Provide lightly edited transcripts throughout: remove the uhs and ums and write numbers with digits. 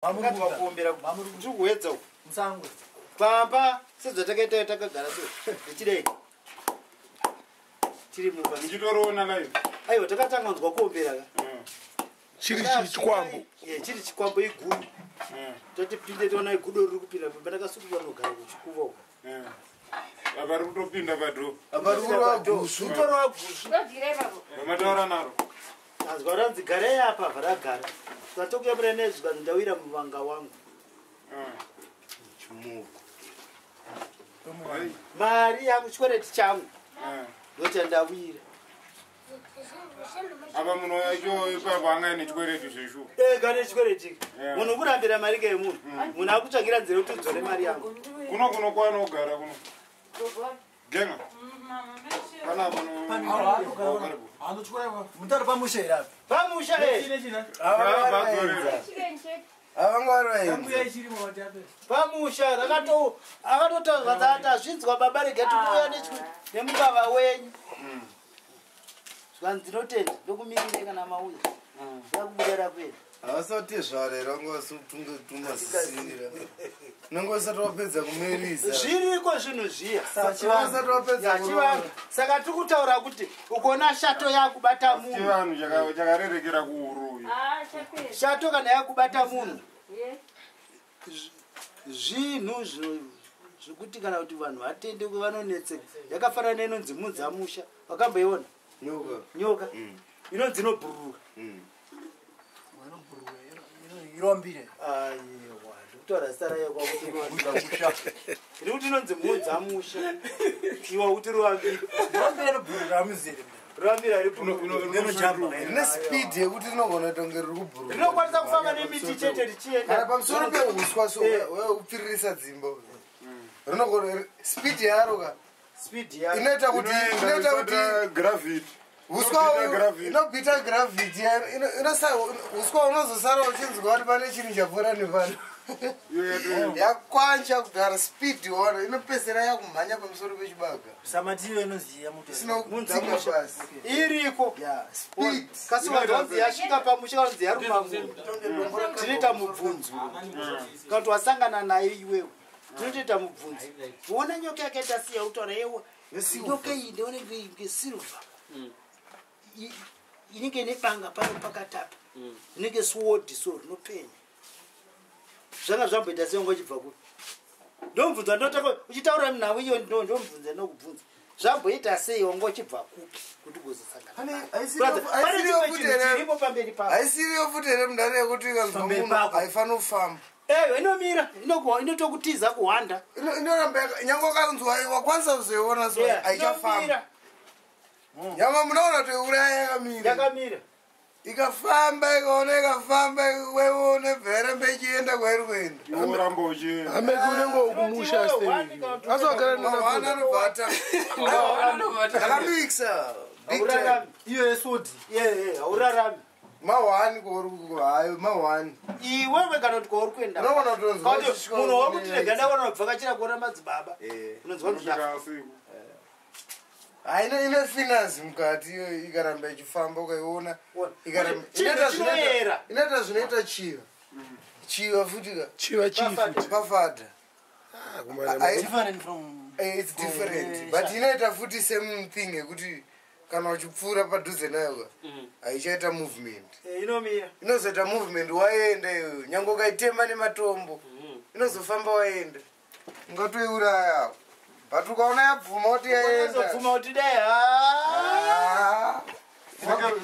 Vakati vakuombera tiri kuwedza uku Musango. Pamba sezvatakaita takagara so ndichidai tiri mumba. Muchitoriona live. Aiwa, takatanga kunzwa kuombera ka. Chiri chikwambo. Eh, chiri chikwambo, igudu. Toti pinde tiona igudo riri kupinda pamba, takasukirwa nogara kuchikuva uko. Apa ri kutopinda padho. Apa ri kurova gusvu. Kutorova gusvu. Vamataura naro. Anzwa ranzi garai apa, varagara. Tikatokuyamura nezvi kanzi ndawira muvanga wangu. Chimuko. Mari yangu, chikwereti changu ndochandawira. Apa munhu wacho ipapo anga aine chikwereti zveshuwa. Ega nechikwereti. Munhu kurambira mari kemunhu, munhu akutsvagira nzira yekuti udzore mari yangu. Kuno kuno kwaanogara kuno. Genga. Panapa no. Mutaro pamusha here apa? Pamusha eh. Havangwari. Mbuya ichirimo vati ape. Pamusha rakato akatotaura ati azvinzwa baba, rega tikuuya nemukava wenyu. Zvikanzi ndinotenda, ndokumirire kana mauya rakubuda rakuenda. Havasati zvarera, unge unenge usati wapedza kumerisa. Zviriko zvinhu zviya. Usati wapedza. Ya, chivanhu. Saka tiri kutaura kuti ukona shato yakubata munhu, Chivanhu chakarerekera kuuroyi. Shato kana yakubata munhu, zvinhu zvekuti kana kuti vanhu vatende vanonetseka. Yakafanana neinonzi munzamusha, wakamboiona? Nyoka. Nyoka inonzi inobhururuka. Irombire. Aiwa, ndikutaura zita rayo kwakuti iri kuti inonzi mhunzamusha, iwa kuti ruambiri. Irombire inobhururuka muzere. Ruambiri haribhururuki. Inojamba. Rine speed yekuti rinogona kuita kunge riri kubhururuka. Rinokwanisa kufamba nemiti chete richienda. Kana pamusoro peuswa so. Upfiririsa dzimba, rinogona speed yaro ka. Speed yayo. Inoita kuti inoita kuti gravity. Uswa Inobhita gravity. inobhita gravity yayo. Uswa unozosara uchinzwa kuti pane chinhu chapfuura nepano. Yakwancha kugara speed ona inopedzisira yakumhanya pamusoro pechibaga. Samatiyo inoziya muto. Isina kudzika pasi. Iriko. Ya, speed. Kasi vanzi yasvika pamusha, kanzi yaruma munhu, tinoita mubvunzo. Kana kuti wasangana nayo iwewe, tinotoita mubvunzo. Uona nyoka yakaita siya utaura yewa nyoka iyi ndionenge ngesilver, inenge ine banga pano pakatapa, inenge sword so rinopenya. Zvanga zvamboita sei? Ngochibva kupi? Ndomubvunza, ndotaka uchitaura nhau iyo, ndomubvunza, ndokubvunza zvamboita sei, wanga uchibva kupi kuti ugozosangana nayo? Brother, pane Haisiriyo chimwe futi chinhu here? chiripo pamberi pako. Haisiriyo futi here mundani yekuti ikanzwa Pamberi munhu pako. haifaniri kufamba? Eyo inomira, inotokutiza kuhwanda. Inoramba nyange ukanzwa wakwanisa kuzoiona so Yeah, haichafamba. inomira. Nyangwe munoona kuti uraya yakamira. Yakamira. Ikafamba, ikaona ikafamba, weone bverembe ichienda kwairi kuenda. Iwe uramba uchienda. Ameke unenge ukumusha asi wagara Mahwana anobvata akamikisa big time. Haurarami. Iyo yesodi. Yeah, haurarami. Mahwani hayo mahwani. Iwewe kana kuti kwauri kuenda. Unogona kutonzwa Kana kuti uchisvika munhu wakuti kune rega ndaona kubvakachira kuona madzibaba, Eh. unonzwa kuti ndafa. Kusvika usiku. Haina, ine finance mukati iyo ikaramba ichifamba ukaiona. Ona. Ikaramba- Chinhu inoita chinoyera. inoita zvinoita chiva chiva futi ka. Chiva chii futi? Pafadha. Different from It's different, from, but inoita futi same thing yekuti kana uchipfuura padhuze nayo ka, haichaita movement. Eh, inomira. Inozoita movement waenda iyoyo, nyange ukaitema nematombo inozofamba waenda. Ungatoiuraya, but ukaona yabvuma kuti yaenda. Unozobvuma kuti dai ha. Ah.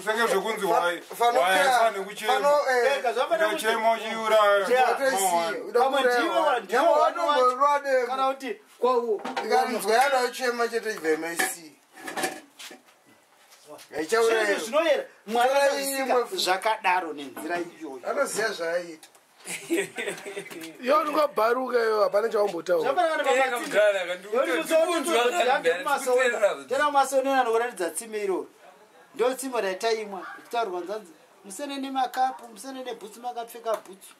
Senge zvekunzi waifane kuchema. Ega, zvafana kuti- Ukachema uchiuraya. Yeah. Mahwani. Pamwe ndiwo wano kana kuti Ikanzwa yada chete ibvemaisi. Zvinhu zvinoyera Mwari Torai akazvisika imwe futi. zvakadaro nenzira iyoyo. Anoziva zvaaita. Iyo ungabharuka iyo, hapana chaumbotaura. Zvafanana tena mumasonera nokuratidza tsime iroro, ndo tsime raitaimwa ichitaurwa nzanzi. Musene nemakapu, musene nebhutsu, makapfeka bhutsu.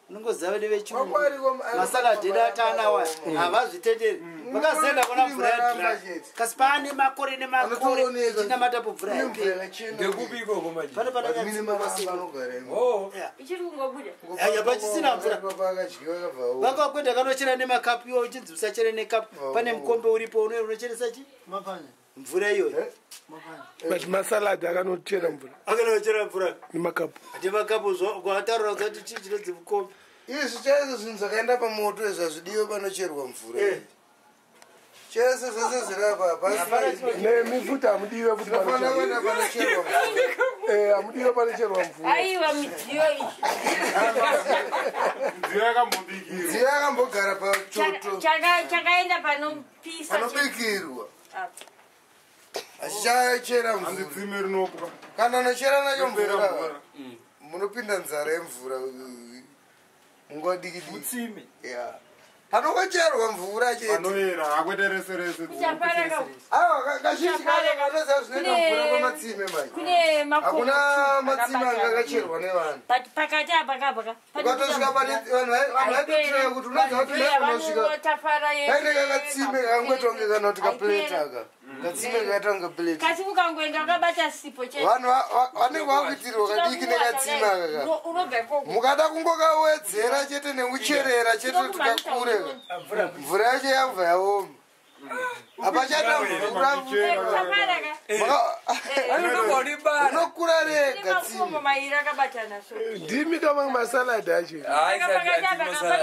Unongoziva nevechirungu. Kwakwari Masaladhi edu atanawa havazvitenderi. Vakazoenda kona mvura Maramba yadhira. chete. Kasi paane makore nemakore Anotooneka. ichinamatapo mvura Kune mvura yaipera. yakachena. Ndekupi ikoko manje? Pane But mine maramba anogara imo. Oh. Ichiri kungobuda. Aya, pachisina mvura. Pakadyiwa yakabva yaoma. Vakakwenda kanochera nemakapu iwo uchinzi usachere nekapu. Pane mukombe uripo unocheresa chi? Mapanya. Mvura iyoyo. But masalad akanochera mvura Akanochera mvura. nemakapu. Nemakapu kwataura kuti chii chinonzi mukombe. Izvi chaizvo zvinhu zvakaenda pamoto izvi hazvidiwe panocherwa mvura. Chese zvese zviri apa hapasi. Nemi futi hamudiwe futi Tinofanira panocherwa. kuenda panocherwa mvura. Hamudiwe panocherwa mvura. Aiwa, midziyo iyi. Nziyo yakambobikirwa. Nziyo yakambogara pachoto Chakaenda panopisa. panobikirwa. Apa. Hachichachera Hanzi mvura. tsime rinopwa. Kana unochera nacho Rinopera mvura mvura. munopinda nzara yemvura munguva diki diki. Mutsime. Ya. Panongocherwa mvura chete. Panoyera hakwete rese rese. Kuchaparaka. Aiwa, kazhinji kacho kanoziva zvinoita mvura pamatsime manje. Kune makomo Hakuna matsime anga akabatana. akacherwa nevanhu. But pakati apa kapa. Ukatosvika pane vanhu vanhu vaitotiraya kuti unoziva kuti unosvika paine kakatsime kakangoita kana kuti kaplate aka. Katsime kakaita kunge plate. Kasi ukangoenda wakabata sipo chete. Vanhu vanenge vakuitirwa kadiki nekatsime aka ka. Unobva ikoko. Mukada kungokawedzera chete nekucherera chete kuti kakure. Mvura yacho yabva yaoma. Hapachada mvura. Chaparaka. Anotobva Unokura rega Makomo tsime. mairi akabatana so. Ndimi kamwe masalad acho. Hayi,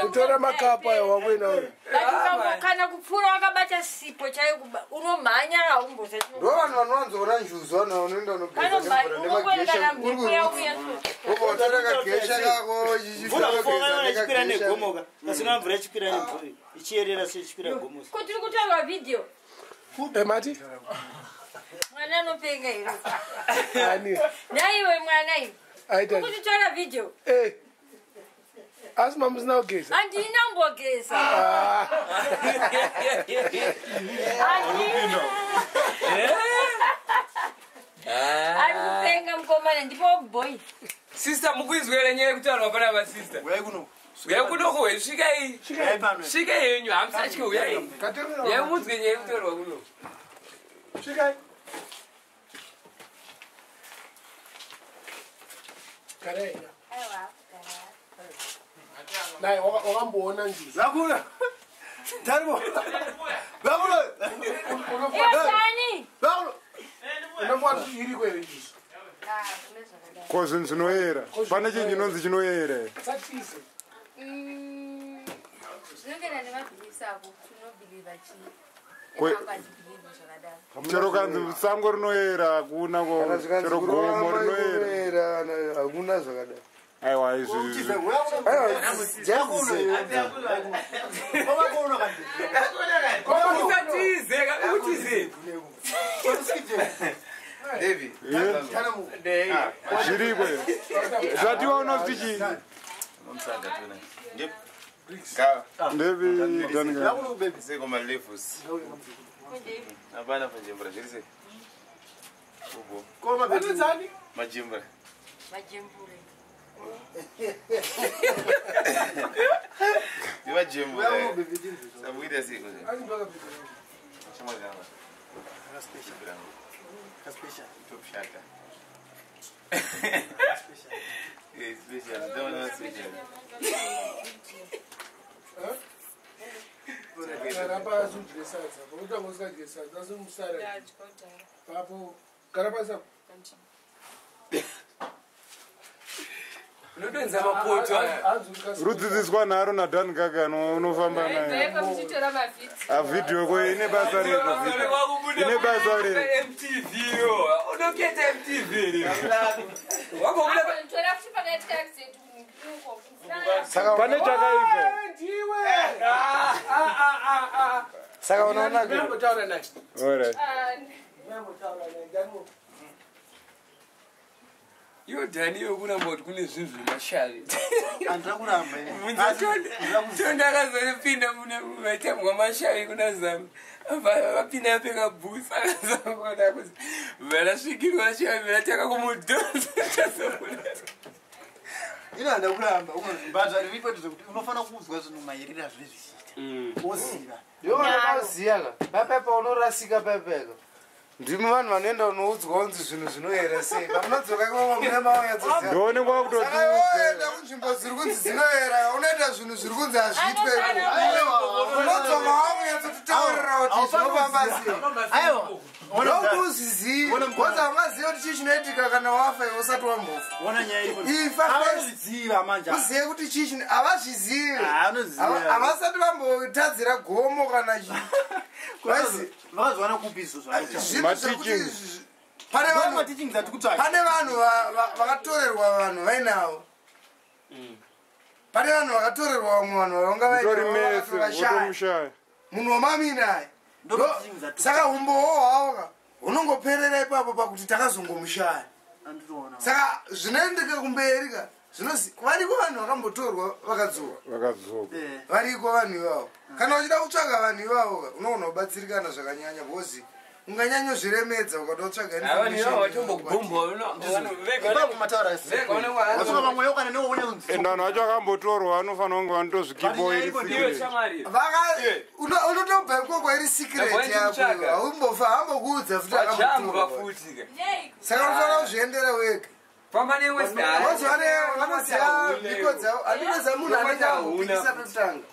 Kutora makapu ayo wakuenda. But kana kupfuura wakabata sipo chaiyo unomhanya haumboza. Ndo vanhu vanowanzoona njuzu vanhu vanoenda unogeza nemvura Unokwenda nemagesha. kana mhepo yauya so. Wobva watora kagesha kako Mvura kufonga ichikwira chichiogeza negomo ka. Pasina mvura ichikwira nemvura. Ichiyerera sechikwira gomo. Ko tiri kutaura vhidhiyo. Mati? Mwana anopenga here? Ani. Naiwe mwana iwe. Aita. Kutitora vhidhiyo. Asi mamusina kugeza. Handina kumbogeza. Handina. Ari kupenga mukomana ndipo boy. Sister, mukuizwere nyaya yekutaurwa panapa sister. Uyai kuno. Uyai kunoko, svikai. Uyai pano. Svikai henyu, hamusatye uyai. Uyai munzwe nyaya yekutaurwa kuno. Svikai. Garai. Naye wakamboona njuzu. Vakura. Tarimo. Vakura. Iwe tani. Vakura. Unomboona kuti iriko here njuzu. Ko zvinhu zvinoyera. Pane chinhu chinonzi chinoyera. here. Satise. Zvinoenderana nemabhilifs ako kuti unobhilivha chii. Andibhilivhi zvakadaro. Chero kanzi sango rinoyera hakuna ko Kana zvikanzi chero gomo kurova rinoyera. inoyera hakuna zvakadaro. Aiwa izvi. Aiwa, just Usatize, utize. Zviriko here. Zvatiwa unoti chii? Ndevi Daniel. Hapana majimbra, zviri sei? Ubo. Majimbra. Majembure. Ndimajimbra. Sabuita sei kunze? Chimwe Top shata. Eh, special. Don't know special. Gara pasi udye sadza. Pautanga usikadye sadza asi musara. Papo gara pasi apo. Unodonza mapoto. Rudzidziswa nharo naDan Gaga unofamba naye. muchitora mavhidhiyo. Avhidhiyo ko ine basa reko vhidhiyo. Ine basa rei. MTV yo. Unoketa MTV here. Wagobuda Tora futi pakaitika accident uko. Pane chakaipa. Ndiwe. Saka unoona kuti Ndambotaura naye. Alright. Ndambotaura naye. Ndambo. Iwo Dhani, iwe kuramba kuti kune zvinhu zvemashavi. Handira kuramba ini. Tonde akazopinda mune maitambwa mashavi kuna Zami. Vapinda apfeka bhutsu, akazoona kuti varasvikirwa shavi ratanga kumudhonza. Ino handa kuramba, but zviripo ndezvekuti unofanira kuudzwa zvinhu maerero azvinenge zvichiita, woziva. Ndiwo vanoda ka paipai paunorasika paipeka, ndimi vanhu vanoenda unoudzwa kunzi zvinhu zvinoera sei. Pamunodzoka ikoko mune maonyatsoziva. Ndoonekwa Saka iwe woenda kunzvimbo dziri kunzi dzinoera, unoita zvinhu zviri kunzi hazviitwe, unodzoka wakunyatsototaurira kuti zvinofamba sei. Aiwa. Ndokuti uzvizive, because haungazive kuti chii chinoitika kana wafa iwe usati wambofa. Ona nyaya iripo. Ifa first. Vanozviziva manje. Uzive kuti chii chino havazvizivi. Ah, anoziva. Havasati vambotadzira gomo kana chii. Vakazviwana kupi izvo zvaita? Zvinhu zvekuti pane vanhu Mateachings ati kutsvaka. Pane vanhu vakatorerwa vanhu vainavo, pane vanhu vakatorerwa vamwe vanhu vavanga Mutori mese vainavo. wotomushaya. Munhu wamaminaye. Ndo mateachings ati Saka umbowo hwavo ka hunongoperera ipapo pakuti takazongomushaya. Anditoona. Saka zvinoendeka kumberi ka zvinozi variko vanhu vakambotorwa vakadzoka. Vakadzoka. Variko vanhu ivavo. Kana uchida kutsvaga vanhu ivavo ka, unoona kubatsirikana zvakanyanya, because unganyanyozviremedza ukada kutsvaga Vanhu ivavo information. vatombogombwa. Ipapo mataura. Wasunga vamwe kana newoona kunzi Ende vanhu vacho vakambotorwa vanofanira kunge vanotozvikipawo iri Iwe secret. shamwari. Unotobva ikoko iri secret Ndabva yako. ndichitsvaga. Haumbofa hambokuudza futi Wajambwa akambotorwa. futi ka. Saka unofanira kuzviendera wega. Famba neWest. Vazi vanoziva mhiko dzavo, handinoziva munhu anenge ambopikisa pekutanga.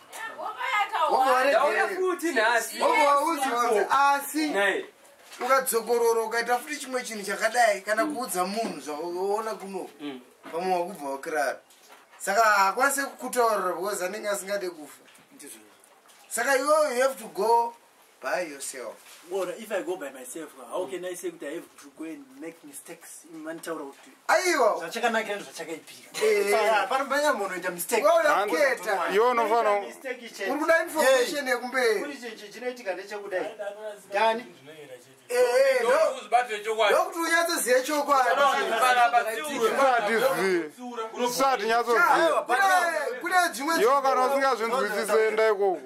Ndauya futi nhasi. Wobva waudza, asi Nei. ukadzokorora ukaita futi chimwe chinhu chakadai kana kuudza munhu zvauona kuno, pamwe wakubva wakirara. Saka haakwanisi kukutaurira because anenge asingade kufa. Saka iwewe you have to go by yourself. Well, if I go by myself, how can I say kuti I have to go and make mistakes? Manitaura kuti Aiwa. zvachakanakira ndozvachakaipira. Eh. Pano panya munhu oita mistake. Waona kuketa. Iwe unofanira Mistake chete. Uri kuda information yekumberi. Kuri chinhu chinoitika ndechekudai. Dani, Ndokuti unyatsozive chokwadi. Tisatizive, tisati nyatsoziva. Kune dzimwe Iwe kana usingazvinzwisise, enda ikoko.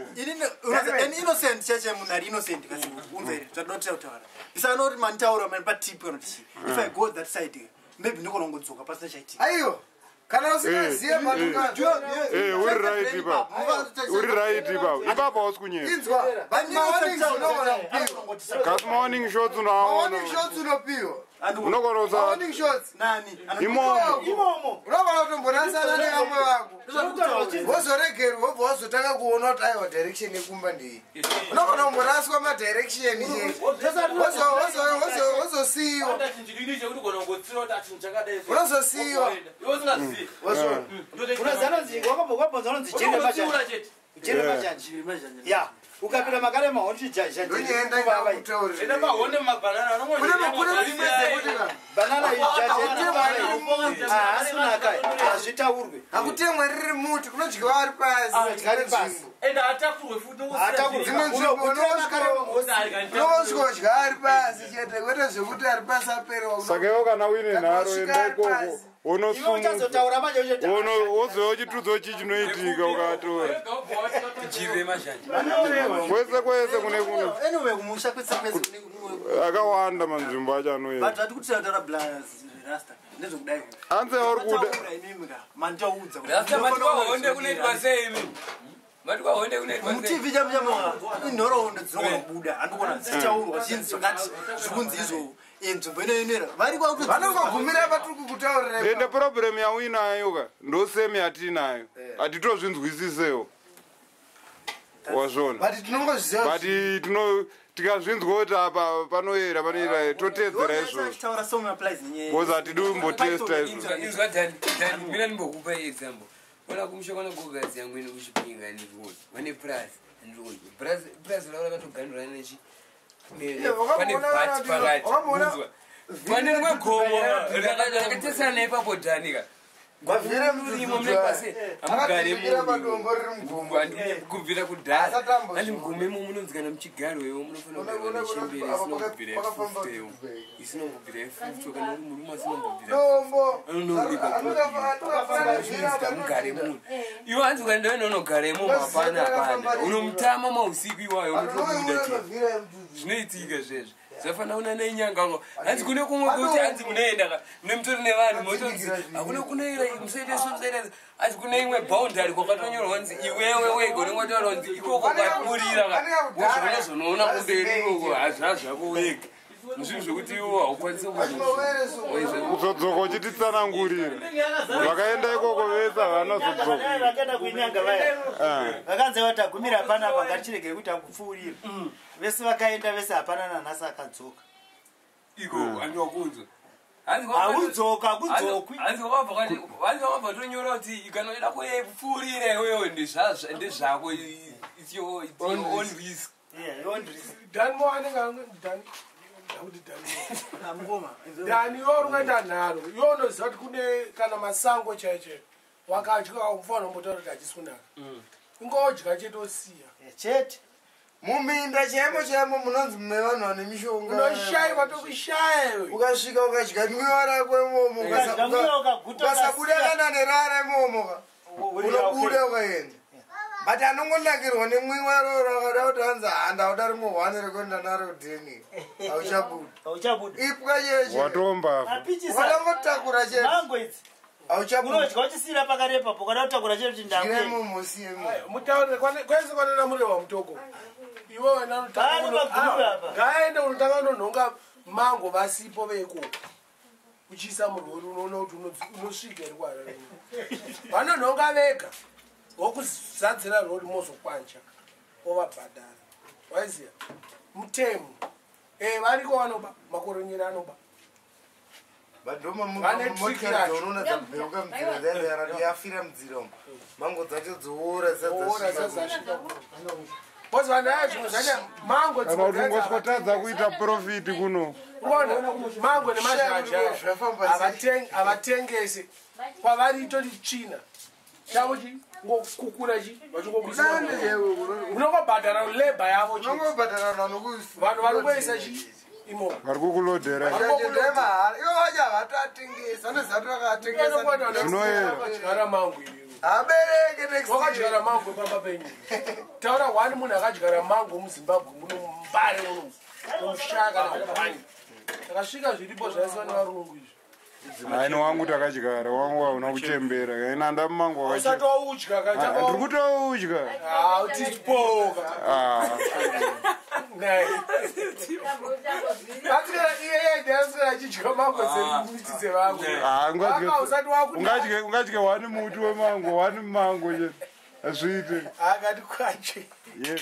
An innocent cheche, munhu ari innocent kasi unza here zvadinotira kutaura ndisanoti manitaura mani patip kana kuti chii. If I go that side, maybe ndikona kungodzoka pasina chaitika. Aiwa, kana usingazive. Eh, uri right ipapo, uri right ipapo, ipapo hausi kunyepa. Inzwa, mawarnings unogona kupiwa. Kasi mawarning shots unoaona. Mawarning shots unopiwa. Unogona usa Mawarning shots nani? Imomo. Imomo. Unogona kutomborasana nevamwe vako, wozoregerwa, wobva wazotanga kuona kuti aiwa, direction yekumba ndii. Unogona kumboraswa madirection chete, wozosiyiwa, unozosiyiwa. Unozanonzi wakambobvunza unonzi jere mashanje. Jere mashanje. Ya, ukapinda makare mahonde Ndonyeenda ndakutaurira. Kune dzimwe dzekuti ka Banana hasunaka, hazvitaurwe. Hakutemwe riri muti, kunodyiwa ari pasi. Ari pasi. Ende atakurwe futi. Atakurwe. Dzimwe nzvimbo Unokutura makare unosvika udya ari pasi chete, kwete zvekuti ari pasi aperewa. Saka iwe kana uine nharo, enda ikoko. Iwe Unosumudza. uchazotaura manje uchiti Woziva chitudzo chii chinoitika ukatora. Jire mashanje. Kwese kwese kune kuno Anyway, kumusha kwese kwese akawanda manzvimbo acho anoenda. Vanhu vati kutira taura rasta ndezvekudai. Anzi auri kuda. Mataura imimi ka manditaudza kuti Rasta, ndinofanira matikwa honde kunoitwa sei imi? Matikwa honde kunoitwa sei? MuTV chamo chamo inhoroondo dzinogona kubuda, handikona dzichitaurwa chinzi zvakati zviri kunzi izvo, nzvimbo inoenera vari. Vanongogumira patiri kukutaurira. Ende problem yauinayo ka ndosame yatiinayo, hatitozvinzwisisewo, wazvona? But tinongozviziva. But tino tikazvinzwa kuti apa panoyera, panoyera, totedzera izvozvo. Taura some applies nenyaya. Because hatidi kumbotesta izvozvo. Inzwa Dani, Dani, mina ndimbokupa example. Ona kumusha kwana gogazi yangu ine kuchipinga ndikuona. Vane plus ndikuona. Plus plus ravo rakatoganurana nechi. Pane Wakamuona vat pakati. wakamuona Unzwa. Pane rimwe gomo rakatesana ipapo Dhani ka. Kubvira kudhara andi mugomo imo munonzi kana muchigaro iwo munofanira kugarwa nechembere isinongobvira ifuftewo isinongobvira ifuftewo kana uri murume asinombobvira anonoripa mugare munhu iwe hanzi ukaenda wena unogara imomo hapana hapana unomutama mausiku iwayo unotobuda chete zvinoitika zvezvo zvafanira una neinyanga hanzi kune kumwe kuti hanzi munoenda mune mutori nevanhu motonzi hakuna kunoira musaite so musaite hanzi kune imwe boundary kwakatonyorwa nzi iwewe wega unenge wataura nzi ikoko kwapurira wozviona zvonoona kumberi ikoko hazvina zvako wega zvinhu zvekuti iwo haukwanisi kuzodzoka uchititsanangurira vakaenda ikoko vese havana zodzoka vakaenda kuinyanga vaya vakanzi vatagumira panapa ngatichiregei kuti akupfuurira vese vakaenda vese hapana nanhasi akadzoka ikoko andiwakunzwa haudzoka hakudzokwi hanzi wakabva tonyora kuti kana uida kupfuurira iwewe ndezvako its your own risk Danmo anenge Dani iwe ungaita nharo iwe unoziva kuti kune kana masango chaiyo chaiyo wakadya unofanira kumbotaura kuti hachisi kunaka ungodya chete osiya chete muminda chaimo chaimo munonzi mune vanhu vane mishonga unoshaiwa tokushaya iwe ukasvika ukadya mwiwa rako imomo ukasabuda kana nerara imomo ka unobuda ukaenda but anongonakirwa nemwiwa roro akada kuti hanzi handauda rimwe hwani rekuenda naro dheni hauchabuda ipwa cheche watomba wakangotakura chete hauchabuda unodya uchisiyira pakarepa po kada kutakura chete kuti ndakuimomo mutaurire kwese kwanana murewa mutoko iwe wena ngaende unotanga unonhonga mango vasipo veikoko uchiisa murwori unoona kuti unosvika iri kwarare vanonhonga vega wokuzadzira rori mozokwanja ovabhadhara waiziya mutemo variko vanoba makoronyera anoba vadhomamotikaona dzabheuka mudzira dzaiza yafira mudzira umu mango dzacho dzoora dzasvika bcause vanhu aya zvimwe zvacho mango kana kuti ungoswotadza kuita profiti kuno uona mango nemazhanja havatengesi kwavari itori tsvina chavo chi ngokukura chi vachingounombobhadhara lebha yavo vanhu vari kuisa chi imomo vari kukulodhera zvinoera mango wakadyara mango pamba penyu taura wani munhu akadyara mango muzimbabwe muno mumbare muno mushaka kana wani takasvika zviripo zvaisiwa nevarungu izvi aini wangu takadyara wangu hauna kuchembera ina ndamumango usati waudya ndiri kutoudya utipoka achidya mango dzemiti dzevamwe ungadye wani muti wemango wani mango hazviite akati kwache yes.